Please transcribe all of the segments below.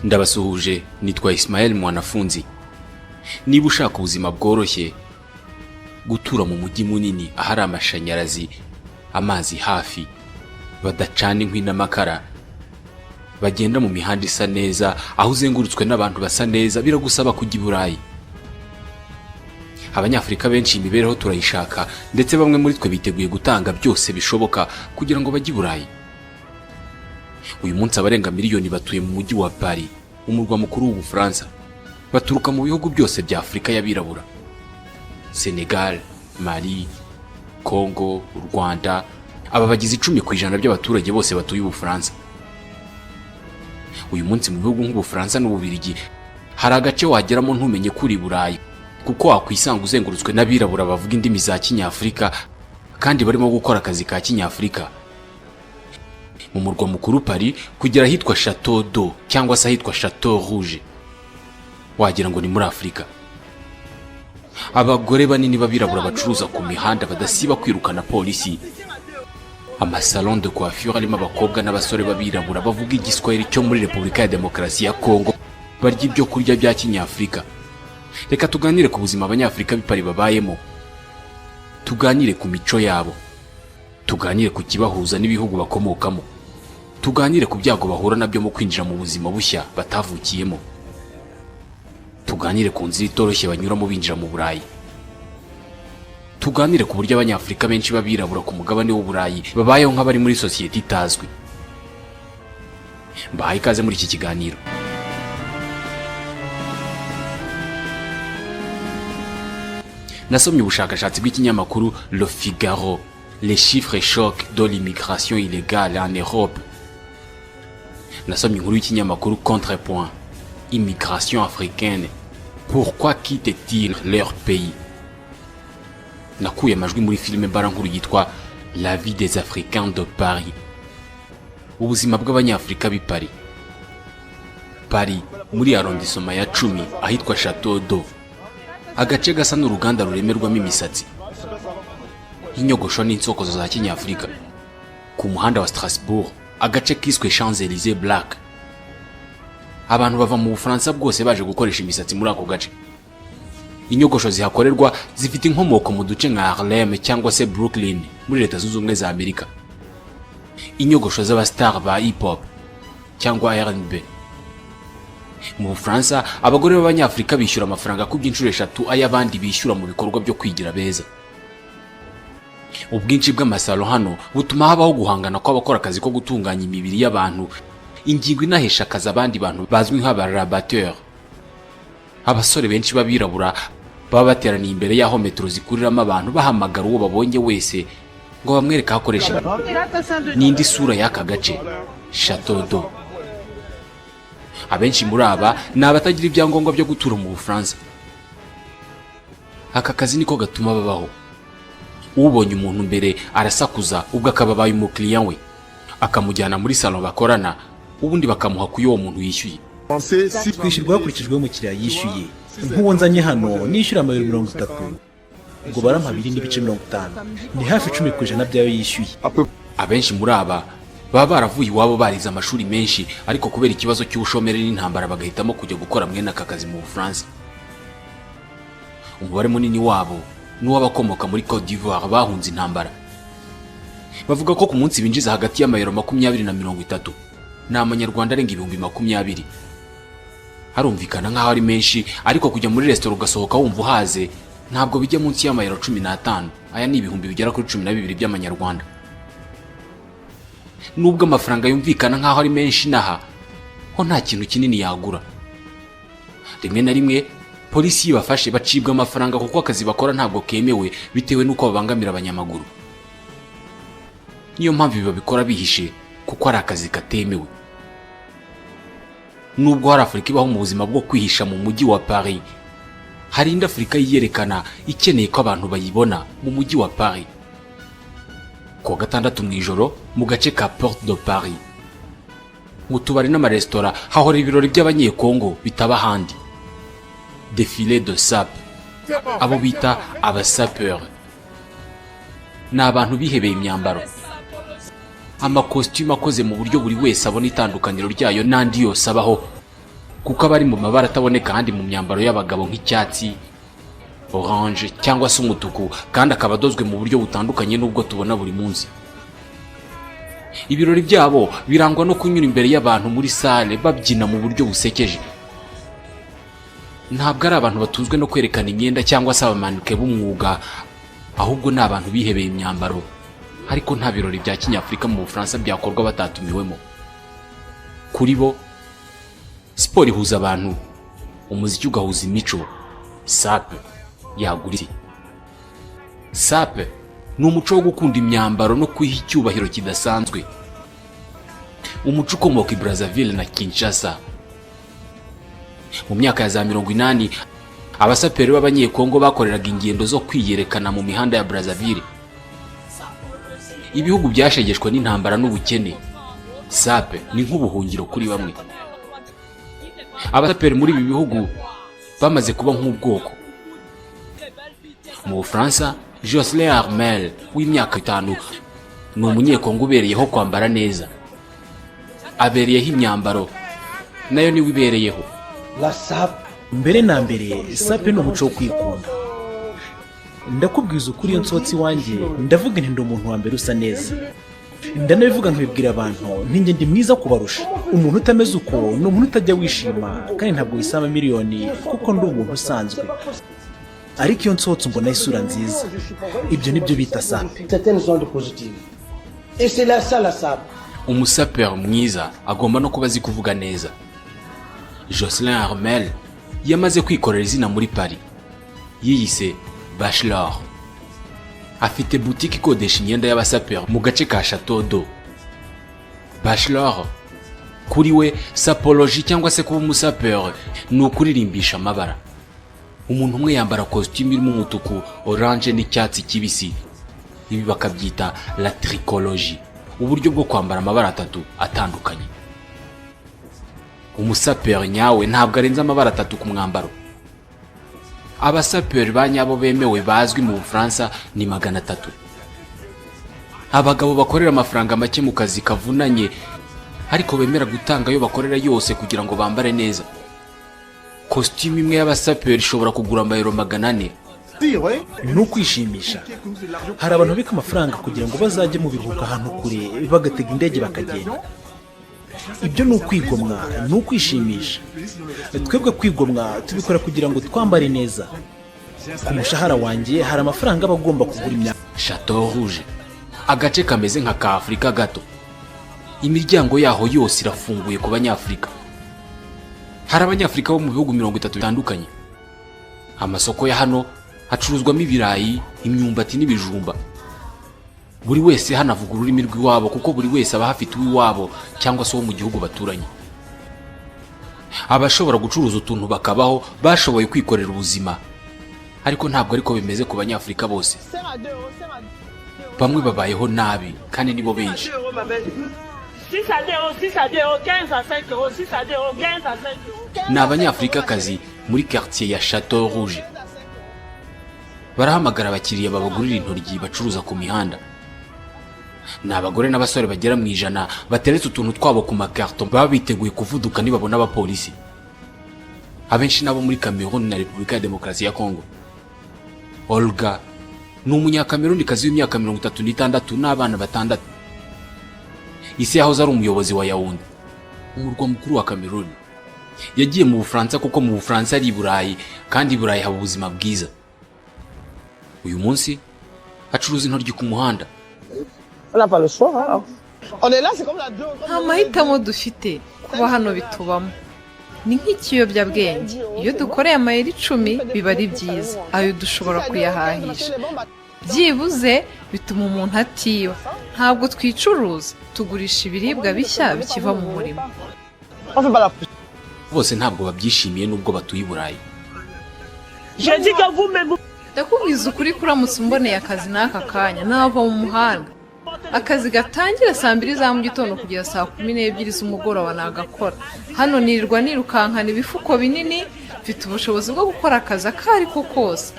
Ndabasuhuje, nitwa Ismael Mwanafunzi. Niba ushaka ubuzima bworoshye, gutura mu mujyi munini ahari amashanyarazi, amazi hafi, badacana inkwi n'amakara, bagenda mu mihanda isa neza, aho uzengurutswe n'abantu basa neza, biragusaba kujya i Burayi. Abanyafurika benshi iyi mibereho turayishaka, ndetse bamwe muri twe biteguye gutanga byose bishoboka kugira ngo bajye i Burayi. Uyu munsi abarenga miliyoni batuye mu mujyi wa Paris, umurwa mukuru w'Ubufaransa, baturuka mu bihugu byose bya Afurika y'abirabura: Senegal, Mali, Congo, u Rwanda. Aba bagize 10% by'abaturage bose batuye Ubufaransa. Uyu munsi mu bihugu nk'Ubufaransa n'Ububirigi hari agace wageramo ntumenye ko uri i Burayi, kuko wakwisanga uzengurutswe n'abirabura bavuga indimi za kinyafurika kandi barimo gukora akazi ka kinyafurika. Mu murwa mukuru Paris, kugera ahitwa Chateau d'Eau cyangwa se ahitwa Chateau Rouge, wagira ngo ni muri Afurika. Abagore banini b'abirabura bacuruza ku mihanda badasiba kwirukana polisi, amasalon de coiffure arimo abakobwa n'abasore b'abirabura bavuga Igiswahili cyo muri Repubulika ya Demokarasi ya Kongo, barya ibyo kurya bya kinyafurika. Reka tuganire ku buzima Abanyafurika b'i Paris babayemo, tuganire ku mico yabo, tuganire ku kibahuza n'ibihugu bakomokamo, tuganire ku byago bahura nabyo mu kwinjira mu buzima bushya batavukiyemo, tuganire ku nzira itoroshye banyuramo binjira mu Burayi, tuganire ku buryo Abanyafurika benshi b'abirabura ku mugabane w'Uburayi babayeho nk'abari muri sosiyete itazwi. Mbahaye ikaze muri iki kiganiro. Nasomye ubushakashatsi bw'ikinyamakuru Le Figaro, "Les chiffres chocs de l'immigration illégale en Europe". Nasomye inkuru y'ikinyamakuru Contrepoint, "Immigration africaine, pourquoi quittent-ils leur pays?" Nakuye amajwi muri filime mbarankuru yitwa "La vie des Africains de Paris", ubuzima bw'Abanyafurika b'i Paris. Paris, muri arrondissement ya 10, ahitwa Chateau d'Eau, agace gasa n'uruganda ruremerwamo imisatsi, inyogosho n'insokozo za kinyafurika, ku muhanda wa Strasbourg, agace kiswe Champs Elysees Black. Abantu bava mu Bufaransa bwose baje gukoresha imisatsi muri ako gace. Inyogosho zihakorerwa zifite inkomoko mu duce nka Harlem cyangwa se Brooklyn muri Leta Zunze Ubumwe za Amerika, inyogosho z'abastar ba hip hop cyangwa R&B. Mu Bufaransa abagore b'Abanyafurika bishyura amafaranga akubye inshuro eshatu ay'abandi bishyura mu bikorwa byo kwigira beza. Ubwinshi bw'amasalo hano butuma habaho guhangana kw'abakora akazi ko gutunganya imibiri y'abantu, ingingo inahesha akazi abandi bantu bazwi nk'abarabateur. Abasore benshi b'abirabura baba bateraniye imbere y'aho metero zikuriramo abantu, bahamagara uwo babonye wese ngo bamwereke aho akoresha. N'indi sura y'aka gace Chateau d'Eau, abenshi muri aba ni abatagira ibyangombwa byo gutura mu Bufaransa. Aka kazi niko gatuma babaho. Ubonye umuntu mbere arasakuza, ubwo akaba abaye umukiriya we, akamujyana muri salon bakorana, ubundi bakamuha kuyo uwo muntu yishyuye. Twishyurwa hakurikijwe umukiriya yishyuye. Nk'uwo nzanye hano nishyura amayero 30, ubwo barampa 2.50, ni hafi 10% by'ayo yishyuye. Abenshi muri aba baba baravuye iwabo barize amashuri menshi, ariko kubera ikibazo cy'ubushomeri n'intambara bagahitamo kujya gukora mwene aka kazi mu Bufaransa. Umubare munini wabo ni uw'abakomoka muri Cote d'Ivoire bahunze intambara. Bavuga ko ku munsi binjiza hagati y'amayero 20 na 30, ni amanyarwanda arenga 20,000. Harumvikana nk'aho ari menshi, ariko kujya muri resitora ugasohoka wumva uhaze ntabwo bijya munsi y'amayero 15. Aya ni ibihumbi bigera kuri 12 by'amanyarwanda. Nubwo amafaranga yumvikana nk'aho ari menshi, inaha ho nta kintu kinini yagura. Rimwe na rimwe polisi iyo ibafashe bacibwa amafaranga, kuko akazi bakora ntabwo kemewe bitewe n'uko babangamira abanyamaguru. Niyo mpamvu ibi babikora bihishe, kuko ari akazi katemewe. Nubwo hari Afurika ibaho mu buzima bwo kwihisha mu mujyi wa Paris, hari indi Afurika yiyerekana, ikeneye ko abantu bayibona mu mujyi wa Paris. Ku wa gatandatu mu ijoro, mu gace ka Porte de Paris, mu tubari n'amaresitora hahora ibirori by'Abanyekongo bitaba ahandi, défilé de sape. Abo bita abasapeur ni abantu bihebeye imyambaro, amakositimu akoze mu buryo buri wese abona itandukaniro ryayo n'andi yose abaho. Kuko aba ari mu mabara ataboneka ahandi mu myambaro y'abagabo, nk'icyatsi, orange cyangwa se umutuku, kandi akaba adozwe mu buryo butandukanye n'ubwo tubona buri munsi. Ibirori byabo birangwa no kunyura imbere y'abantu muri salle babyina mu buryo busekeje. Ntabwo ari abantu batunzwe no kwerekana imyenda cyangwa se abamanike b'umwuga, ahubwo ni abantu bihebeye imyambaro. Ariko nta birori bya kinyafurika mu Bufaransa byakorwa batatumiwemo. Kuri bo, siporo ihuza abantu, umuziki ugahuza imico. Sape yagura isi. Sape ni umuco wo gukunda imyambaro no kwiha icyubahiro kidasanzwe, umuco ukomoka i Brazzaville na Kinshasa. Mu myaka ya za 80, abasaperi b'Abanyekongo bakoreraga ingendo zo kwiyerekana mu mihanda ya Brazzaville. Ibihugu byashegeshwe n'intambara n'ubukene, sape ni nk'ubuhungiro kuri bamwe. Abasaperi muri ibi bihugu bamaze kuba nk'ubwoko. Mu Bufaransa, Jocelyn Armel w'imyaka 5 ni Umunyekongo ubereyeho kwambara neza. Abereyeho imyambaro, nayo niwe ibereyeho. La sape, Mbere na mbere, sape ni umuco wo kwikunda. Ndakubwiza ukuri, iyo nsohotse iwanjye ndavuga nti: "Ndi umuntu wa mbere usa neza." Ndanabivuga nkabibwira abantu nti: "Ndi mwiza kubarusha." Umuntu utameze uko ni umuntu utajya wishima, kandi ntabwo wisaba miliyoni, kuko ndi umuntu usanzwe, ariko iyo nsohotse mbona isura nziza. Ibyo nibyo bita sape. Certaines ondes positives. Et c'est là ça la sape. Umusaperi mwiza agomba no kuba azi kuvuga neza. Jocelyn Armel yamaze kwikorera izina muri Paris, yiyise Bachelor. Afite boutique ikodesha imyenda y'abasaperi mu gace ka Chateau d'Eau. Bachelor, kuri we, sapologie cyangwa se kuba umusaperi ni ukuririmbisha amabara. Umuntu umwe yambara kositimu irimo umutuku, orange n'icyatsi kibisi. Ibi bakabyita la trichologie, uburyo bwo kwambara amabara atatu atandukanye. Umusaperi nyawe ntabwo arenze amabara atatu ku mwambaro. Abasaperi ba nyabo bemewe bazwi mu Bufaransa ni 300, abagabo bakorera amafaranga make mu kazi kavunanye, ariko bemera gutanga ayo bakorera yose kugira ngo bambare neza. Kositimu imwe y'abasaperi ishobora kugura amayero 400. Ni ukwishimisha. Hari abantu babika amafaranga kugira ngo bazajye mu biruhuko ahantu kure, bagatega indege bakagenda. Ibyo ni ukwigomwa, ni ukwishimisha. Twebwe kwigomwa tubikora kugira ngo twambare neza. Ku mushahara wanjye hari amafaranga aba agomba kugura imyambaro. Chateau Rouge, agace kameze nka ka Afurika gato, imiryango yaho yose irafunguye ku Banyafurika. Hari Abanyafurika bo mu bihugu 30 bitandukanye. Amasoko ya hano hacuruzwamo ibirayi, imyumbati n'ibijumba. Buri wese hano avuga ururimi rw'iwabo, kuko buri wese aba ahafite uw'iwabo cyangwa se uwo mu gihugu baturanye. Abashobora gucuruza utuntu bakabaho, bashoboye kwikorera ubuzima, ariko ntabwo ariko bimeze ku Banyafurika bose. Bamwe babayeho nabi kandi nibo benshi. 6 à 2 euros, 6 à 2 euros, 15 à 5 euros, 6 à 2 euros, 15 à 5 euros. Ni Abanyafurikakazi muri quartier ya Chateau Rouge, barahamagara abakiriya babagurira intoryi bacuruza ku mihanda. Ni abagore n'abasore bagera mu 100 bateretse utuntu twabo ku makarito, baba biteguye kuvuduka nibabona abapolisi. Abenshi nabo muri Cameroon na Repubulika ya Demokarasi ya Congo. Olga ni Umunyakamerunikazi w'imyaka 36 n'abana batandatu. Isi yahoze ari umuyobozi wa Yaounde, umurwa mukuru wa Cameroon. Yagiye mu Bufaransa kuko mu Bufaransa ari i Burayi, kandi i Burayi haba ubuzima bwiza. Uyu munsi acuruza intoryi ku muhanda. On n'a pas le choix, hein. On est là, c'est comme la deux. Nta mahitamo dufite, kuba hano bitubamo, ni nk'ikiyobyabwenge. Iyo dukoreye amayero 10 biba ari byiza, ayo dushobora kuyahahisha byibuze, bituma umuntu atiba. Ntabwo twicuruza, tugurisha ibiribwa bishya bikiva mu murima. On fait pas la Bose ntabwo babyishimiye nubwo batuye i Burayi. J'ai dit que vous-même, vous Ndakubwiza ukuri, kuramutse umboneye akazi n'aka kanya nava mu muhanda. Akazi gatangira saa 2 za mu gitondo kugera saa 12 z'umugoroba nagakora. Hano nirirwa nirukankana ibifuko binini. Mfite ubushobozi bwo gukora akazi ako ari ko kose.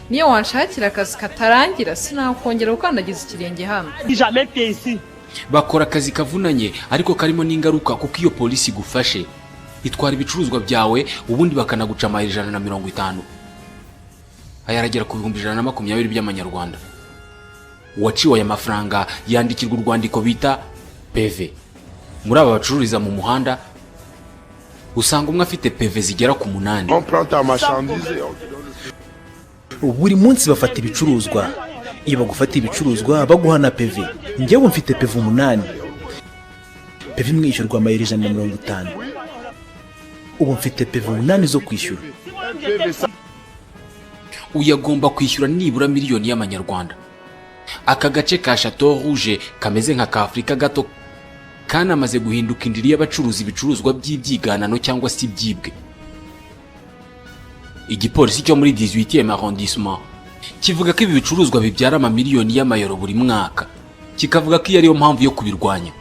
Niyo wanshakira akazi katarangira, sinakongera gukandagiza ikirenge hano. Jamais pied ici. Bakora akazi kavunanye ariko karimo n'ingaruka, kuko iyo polisi igufashe Itwara ibicuruzwa byawe, ubundi bakanaguca amayero 150, aya aragera ku 120,000 by'amanyarwanda. Uwaciwe aya mafaranga yandikirwa urwandiko bita PV. Muri aba bacururiza mu muhanda usanga umwe afite PV zigera ku 8. On prend ta marchandise et on te donne le Buri munsi bafata ibicuruzwa. Iyo bagufata ibicuruzwa baguha na PV. Njyewe mfite PV 8. PV imwe yishyurwa amayero 150. Ubu mfite PV 8 zo kwishyura. PV ça. Uyu agomba kwishyura nibura miliyoni y'amanyarwanda. Aka gace ka Chateau Rouge kameze nka ka Afurika gato kanamaze guhinduka indiri y'abacuruza ibicuruzwa by'ibyiganano cyangwa se ibyibwe. Igipolisi cyo muri 18e arrondissement kivuga ko ibi bicuruzwa bibyara amamiliyoni y'amayero buri mwaka, kikavuga ko iyo ariyo mpamvu yo kubirwanya.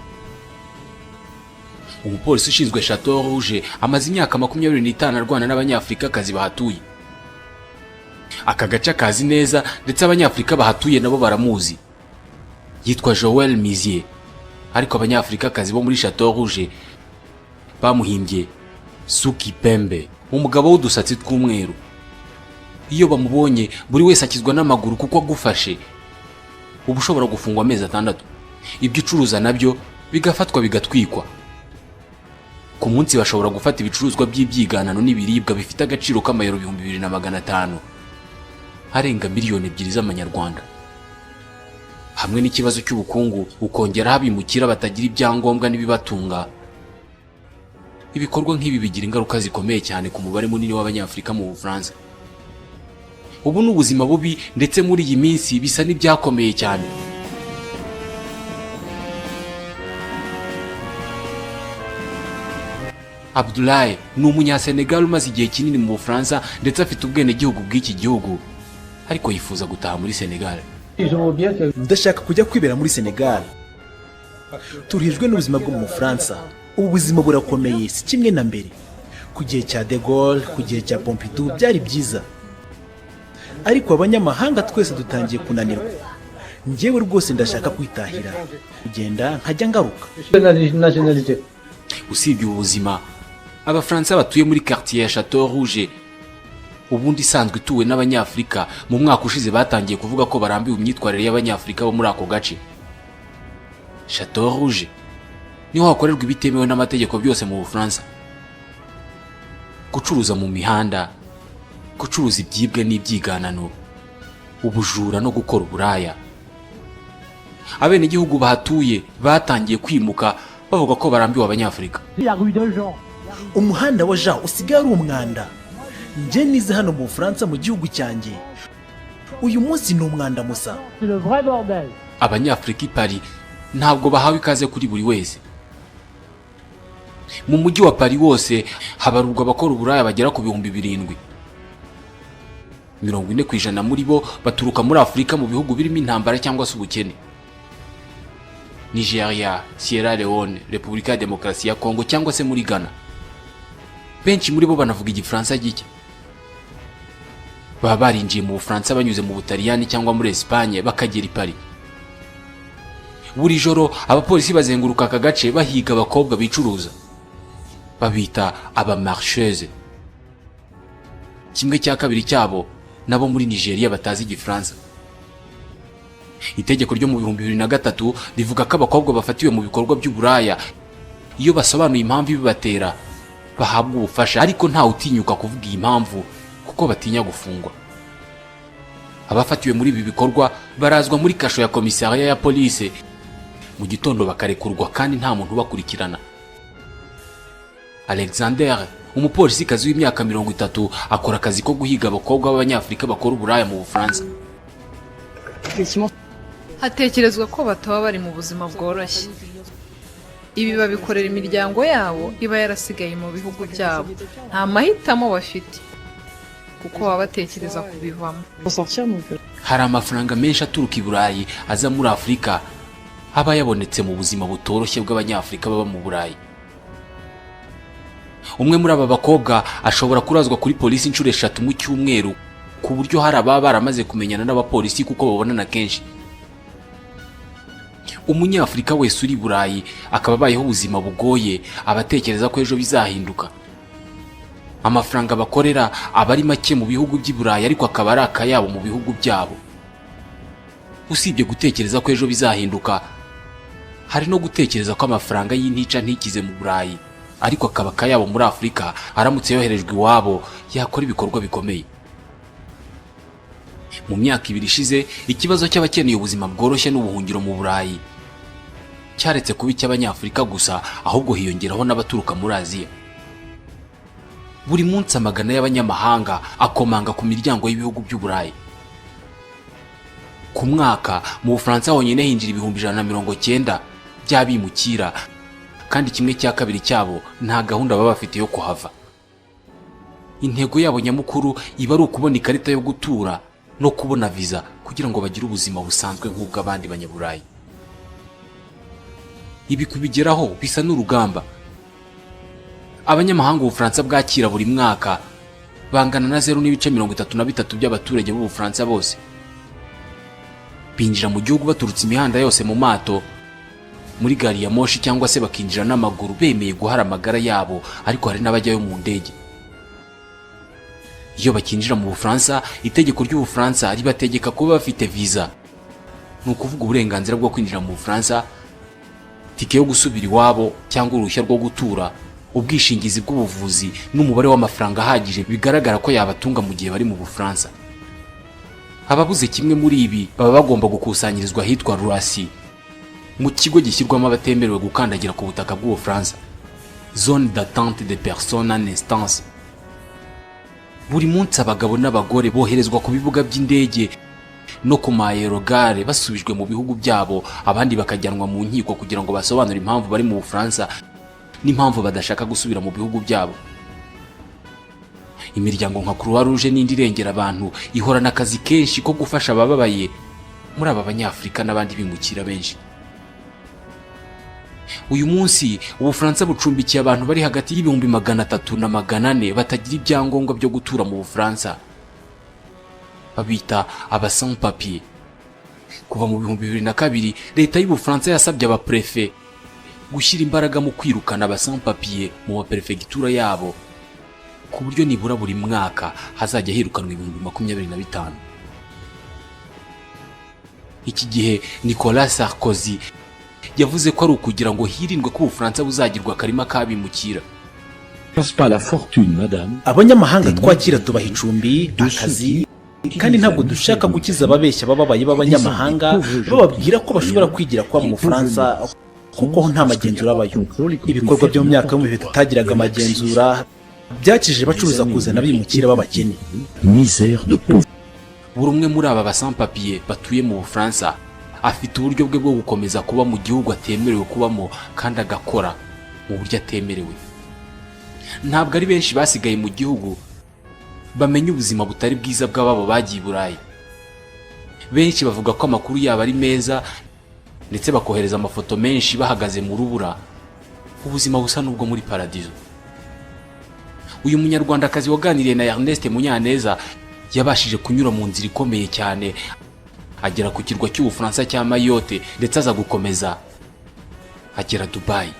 Umupolisi ushinzwe Chateau Rouge amaze imyaka 25 arwana n'Abanyafurikakazi bahatuye. Aka gace akazi neza, ndetse Abanyafurika bahatuye nabo baramuzi. Yitwa Joel Mizier, ariko Abanyafurikakazi bo muri Chateau Rouge bamuhimbye Suki Pembe, umugabo w'udusatsi tw'umweru. Iyo bamubonye buri wese akizwa n'amaguru, kuko agufashe uba ushobora gufungwa amezi 6, ibyo ucuruza nabyo bigafatwa bigatwikwa. Ku munsi bashobora gufata ibicuruzwa by'ibyiganano n'ibiribwa bifite agaciro k'amayero 2500, arenga miliyoni 2 z'amanyarwanda. Hamwe n'ikibazo cy'ubukungu, ukongeraho abimukira batagira ibyangombwa n'ibibatunga, ibikorwa nk'ibi bigira ingaruka zikomeye cyane ku mubare munini w'Abanyafurika mu Bufaransa. Ubu ni ubuzima bubi, ndetse muri iyi minsi bisa n'ibyakomeye cyane. Abdoulaye ni Umunyasenegal umaze igihe kinini mu Bufaransa, ndetse afite ubwenegihugu bw'iki gihugu, ariko yifuza gutaha muri Senegal. Ndashaka kujya kwibera muri Senegal. Turuhijwe n'ubuzima bwo mu Bufaransa. Ubu buzima burakomeye, si kimwe na mbere. Ku gihe cya De Gaulle, ku gihe cya Pompidou byari byiza, ariko abanyamahanga twese dutangiye kunanirwa. Njyewe rwose ndashaka kwitahira, kugenda nkajya ngaruka. Usibye ubu buzima, Abafaransa batuye muri quartier ya Chateau Rouge, ubundi isanzwe ituwe n'Abanyafurika, mu mwaka ushize batangiye kuvuga ko barambiwe imyitwarire y'Abanyafurika bo muri ako gace. Chateau Rouge niho hakorerwa ibitemewe n'amategeko byose mu Bufaransa: gucuruza mu mihanda, gucuruza ibyibwe n'ibyiganano, ubujura no gukora uburaya. Abenegihugu bahatuye batangiye kwimuka bavuga ko barambiwe Abanyafurika. Umuhanda wa Jean usigaye ari umwanda. Njye nize hano mu Bufaransa, mu gihugu cyanjye. Uyu munsi ni umwanda musa. Abanyafurika i Paris ntabwo bahawe ikaze kuri buri wese. Mu mujyi wa Paris wose habarurwa abakora uburaya bagera ku 7000. 40% muri bo baturuka muri Afurika, mu bihugu birimo intambara cyangwa se ubukene: Nigeria, Sierra Leone, Repubulika ya Demokarasi ya Kongo cyangwa se muri Ghana. Benshi muri bo banavuga Igifaransa gike. Baba barinjiye mu Bufaransa banyuze mu Butaliyani cyangwa muri Esipanye, bakagera i Paris. Buri joro abapolisi bazenguruka aka gace bahiga abakobwa bicuruza, babita abamarcheuses. 1/2 cyabo nabo muri Nigeria batazi Igifaransa. Itegeko ryo mu 2003 rivuga ko abakobwa bafatiwe mu bikorwa by'uburaya, iyo basobanuye impamvu ibibatera, bahabwa ubufasha, ariko ntawe utinyuka kuvuga iyi mpamvu kuko batinya gufungwa. Abafatiwe muri ibi bikorwa barazwa muri kasho ya komisariya ya police, mu gitondo bakarekurwa kandi nta muntu ubakurikirana. Alexander, umupolisikazi w'imyaka 30, akora akazi ko guhiga abakobwa b'Abanyafurika bakora uburaya mu Bufaransa. Hatekerezwa ko bataba bari mu buzima bworoshye. Ibi babikorera imiryango yabo iba yarasigaye mu bihugu byabo. Nta mahitamo bafite kuko baba batekereza kubivamo. Hari amafaranga menshi aturuka i Burayi aza muri Afurika, aba yabonetse mu buzima butoroshye bw'Abanyafurika baba mu Burayi. Umwe muri aba bakobwa ashobora kurazwa kuri polisi inshuro 3 mu cyumweru, ku buryo hari ababa baramaze kumenyana n'abapolisi kuko babonana kenshi. Umunyafurika wese uri i Burayi akaba abayeho ubuzima bugoye, aba atekereza ko ejo bizahinduka. Amafaranga bakorera aba ari make mu bihugu by'i Burayi, ariko akaba ari akayabo mu bihugu byabo. Usibye gutekereza ko ejo bizahinduka, hari no gutekereza ko amafaranga y'intica ntikize mu Burayi ariko akaba akayabo muri Afurika, aramutse yoherejwe iwabo yakora ibikorwa bikomeye. Mu myaka 2 ishize, ikibazo cy'abakeneye ubuzima bworoshye n'ubuhungiro mu Burayi cyaretse kuba icy'Abanyafurika gusa, ahubwo hiyongeraho n'abaturuka muri Aziya. Buri munsi amagana y'abanyamahanga akomanga ku miryango y'ibihugu by'Uburayi. Ku mwaka, mu Bufaransa honyine hinjira 190,000 by'abimukira, kandi 1/2 cyabo nta gahunda baba bafite yo kuhava. Intego yabo nyamukuru iba ari ukubona ikarita yo gutura no kubona viza kugira ngo bagire ubuzima busanzwe nk'ubw'abandi Banyaburayi. Ibi kubigeraho bisa n'urugamba. Abanyamahanga Ubufaransa bwakira buri mwaka bangana na 0.33 by'abaturage b'Ubufaransa bose. Binjira mu gihugu baturutse imihanda yose mu mato, muri gari ya moshi, cyangwa se bakinjira n'amaguru bemeye guhara amagara yabo, ariko hari n'abajyayo mu ndege. Iyo bakinjira mu Bufaransa, itegeko ry'Ubufaransa ribategeka kuba bafite viza, ni ukuvuga uburenganzira bwo kwinjira mu Bufaransa, tike yo gusubira iwabo cyangwa uruhushya rwo gutura, ubwishingizi bw'ubuvuzi n'umubare w'amafaranga ahagije bigaragara ko yabatunga mu gihe bari mu Bufaransa. Ababuze kimwe muri ibi baba bagomba gukusanyirizwa ahitwa Roissy, mu kigo gishyirwamo abatemerewe gukandagira ku butaka bw'Ubufaransa, zone d'attente de personnes en instance. Buri munsi abagabo n'abagore boherezwa ku bibuga by'indege no ku ma aérogare basubijwe mu bihugu byabo, abandi bakajyanwa mu nkiko kugira ngo basobanure impamvu bari mu Bufaransa n'impamvu badashaka gusubira mu bihugu byabo. Imiryango nka Croix Rouge n'indi irengera abantu ihorana akazi kenshi ko gufasha abababaye muri aba Banyafurika n'abandi bimukira benshi. Uyu munsi Ubufaransa bucumbikiye abantu bari hagati y'300,000 na 400 batagira ibyangombwa byo gutura mu Bufaransa, babita aba sans papier. Kuva mu 2002, leta y'Ubufaransa yasabye abaprefe gushyira imbaraga mu kwirukana aba sans papier mu maperefegitura yabo, ku buryo nibura buri mwaka hazajya hirukanwa 25,000. Iki gihe Nicolas Sarkozy yavuze ko ari ukugira ngo hirindwe ko Ubufaransa buzagirwa akarima k'abimukira. Pas la fortune, madame. Abanyamahanga twakira tubaha icumbi, akazi, kandi ntabwo dushaka gukiza ababeshya bababaye b'abanyamahanga bababwira ko bashobora kwigira kuba mu Bufaransa, kuko ho nta magenzura abayo. Ibikorwa byo mu myaka yo mu bihe tutagiraga amagenzura byakijije abacuruza kuzana abimukira b'abakene. Misère de pauvres. Buri umwe muri aba ba sans papier batuye mu Bufaransa afite uburyo bwe bwo gukomeza kuba mu gihugu atemerewe kubamo kandi agakora mu buryo atemerewe. Ntabwo ari benshi basigaye mu gihugu bamenya ubuzima butari bwiza bw'ababo bagiye i Burayi. Benshi bavuga ko amakuru yabo ari meza, ndetse bakohereza amafoto menshi bahagaze mu rubura, ubuzima busa n'ubwo muri paradizo. Uyu Munyarwandakazi waganiriye na Ernest Munyaneza yabashije kunyura mu nzira ikomeye cyane, agera ku kirwa cy'Ubufaransa cya Mayotte, ndetse aza gukomeza agera Dubai.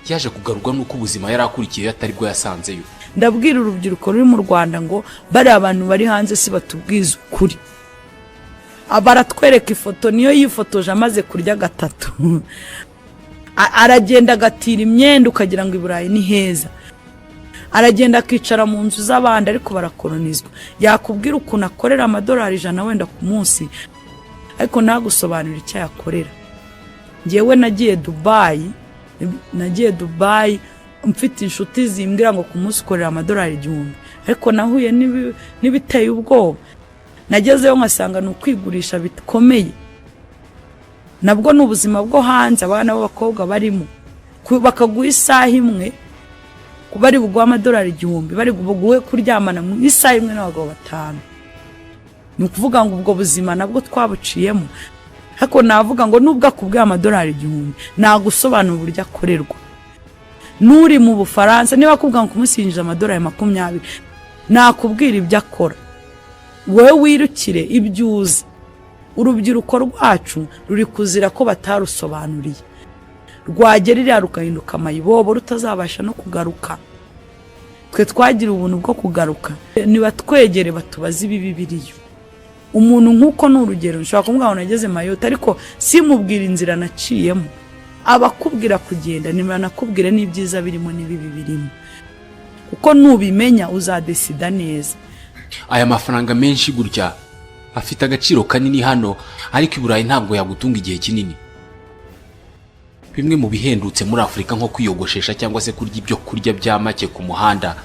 Yaje kugarurwa n'uko ubuzima yari akurikiye atari bwo yasanzeyo. Ndabwira urubyiruko ruri mu Rwanda ngo bariya abantu bari hanze si batubwiza ukuri. Baratwereka ifoto, niyo yifotoje amaze kurya gatatu, aragenda agatira imyenda ukagira ngo i Burayi ni heza. Aragenda akicara mu nzu z'abandi, ariko barakoronizwa. Yakubwira ukuntu akorera amadolari 100 wenda ku munsi, ariko ntagusobanurire icyo ayakorera. Ngewe nagiye Dubayi, nagiye Dubayi mfite inshuti zimbwira ngo ku munsi ukorera amadolari 1000, ariko nahuye n'ibiteye ubwoba. Nagezeyo nkasanga ni ukwigurisha bikomeye. Nabwo ni ubuzima bwo hanze abana b'abakobwa barimo. Bakaguha isaha imwe, bari buguhe amadolari 1000, bari buguhe kuryamana mu isaha imwe n'abagabo batanu. Ni ukuvuga ngo ubwo buzima nabwo twabuciyemo. Ariko navuga ngo nubwo akubwiye amadolari 1000, nagusobanura uburyo akorerwa. N'uri mu Bufaransa, niba akubwira ngo ku munsi yinjiza amadolari 20, nakubwira ibyo akora, wowe wirukire ibyo uzi. Urubyiruko rwacu ruri kuzira ko batarusobanuriye, rwagera iriya rugahinduka amayibobo, rutazabasha no kugaruka. Twe twagira ubuntu bwo kugaruka, nibatwegere batubaze ibibi biriyo. Umuntu nk'uko ni urugero, nshobora kumubwira ngo nageze Mayotte, ariko simubwira inzira naciyemo. Abakubwira kugenda ntibanakubwire n'ibyiza birimo n'ibibi birimo, kuko nubimenya uzadesida neza. Aya mafaranga menshi gutya afite agaciro kanini hano, ariko i Burayi ntabwo yagutunga igihe kinini. Bimwe mu bihendutse muri Afurika, nko kwiyogoshesha cyangwa se kurya ibyo kurya bya make ku muhanda,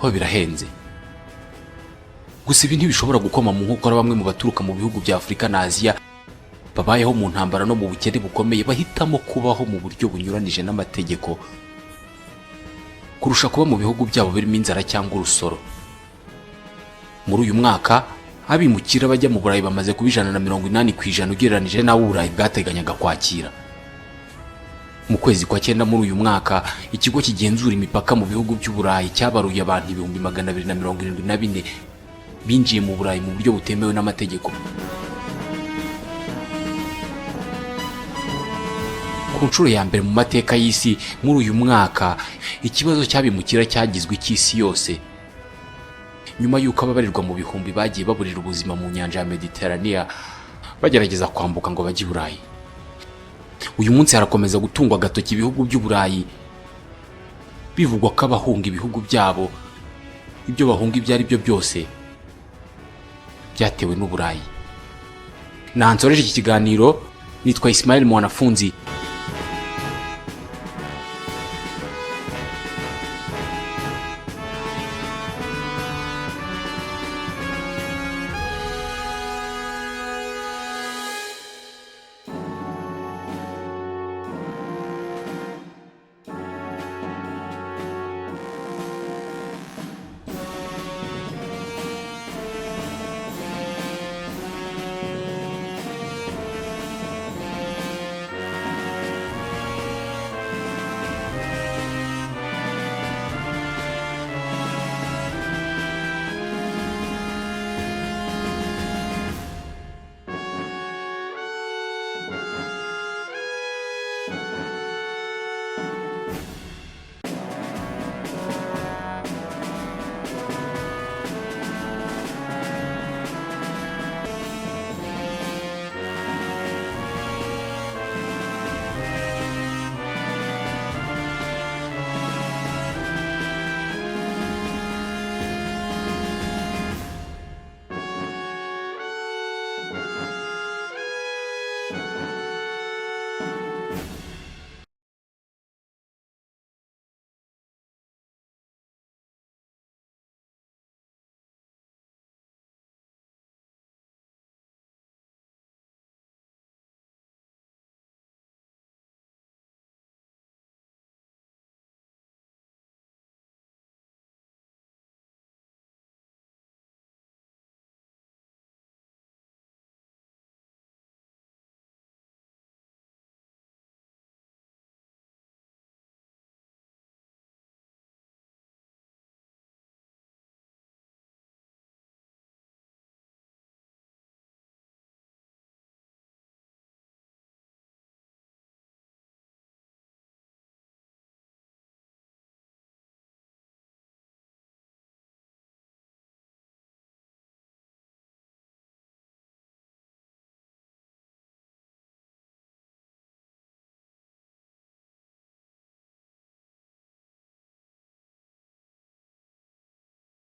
ho birahenze. Gusa ibi ntibishobora gukoma mu nkokora bamwe mu baturuka mu bihugu bya Afurika na Aziya babayeho mu ntambara no mu bukene bukomeye, bahitamo kubaho mu buryo bunyuranije n'amategeko kurusha kuba mu bihugu byabo birimo inzara cyangwa urusoro. Muri uyu mwaka, abimukira bajya mu Burayi bamaze kuba 180% ugereranije n'abo Uburayi bwateganyaga kwakira. Mu kwezi kwa cyenda muri uyu mwaka, ikigo kigenzura imipaka mu bihugu by'Uburayi cyabaruye abantu 274,000 binjiye mu Burayi mu buryo butemewe n'amategeko. Ku nshuro ya mbere mu mateka y'isi, muri uyu mwaka ikibazo cy'abimukira cyagizwe icy'isi yose, nyuma y'uko ababarirwa mu bihumbi bagiye baburira ubuzima mu nyanja ya Mediterania bagerageza kwambuka ngo bajye i Burayi. Uyu munsi harakomeza gutungwa agatoki ibihugu by'Uburayi, bivugwa ko abahunga ibihugu byabo, ibyo bahunga ibyo ari byo byose, byatewe n'Uburayi. Nansoreje iki kiganiro, nitwa Ismail Mwanafunzi.